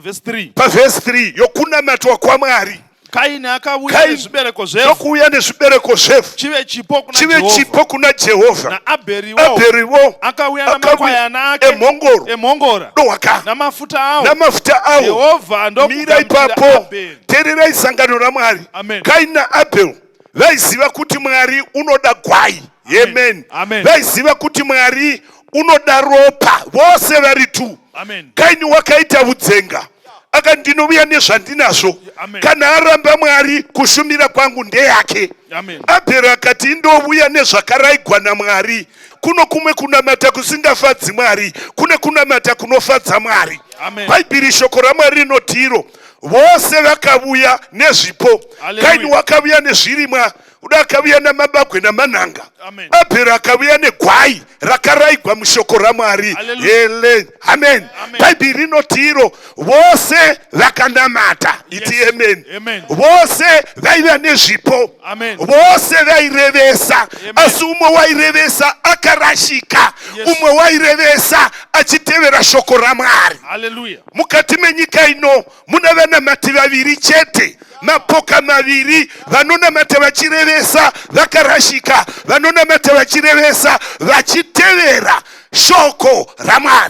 Verse 3. Pavhesi 3 yokunamatwa kwaMwari. Kaini akauya Kaini nezvibereko zvevhu ndokuuya nezvibereko zvevhu chive chipo kuna chive Jehovha. chipo kuna Jehovha. NaAbheriwo Abheriwo akauya akauya namakwayana ake emhongoro emhongora dohwaka namafuta awo. Namafuta awo. Jehovha Mira ndokugamuchira ipapo. Abheri. Teererai, sangano raMwari. Amen. Kaini naAbheri vaiziva kuti Mwari unoda gwai. Amen. Amen. Vaiziva kuti Mwari unoda ropa, vose vari tu. Amen. Kaini wakaita vudzenga, akati, "Ndinouya nezvandinazvo." Amen. Kana aramba Mwari, kushumira kwangu ndeyake. Amen. Abheri akati, "Indouya nezvakaraigwa naMwari." Kuno kumwe kunamata kusingafadzi Mwari, kune kunamata kunofadza Mwari. Amen. Bhaibheri, shoko raMwari rinoti iro vose vakavuya nezvipo. Hallelujah. Kaini wakavuya nezvirimwa, uda akavuya namabagwe namanhanga. Amen. Abheri akavuya negwai rakaraigwa mushoko raMwari. Hallelujah. Hele, amen. Amen. Bhaibheri rinoti iro vose vakanamata. Iti amen. Amen. Vose vaiva nezvipo. Amen. Vose vairevesa. Amen. Asi umwe wairevesa akarashika, umwe wairevesa achitevera shoko raMwari. Hallelujah. Mukati menyika ino muna vanamati vaviri chete, mapoka maviri: vanonamata vachirevesa vakarashika, vanonamata vachirevesa vachitevera shoko raMwari.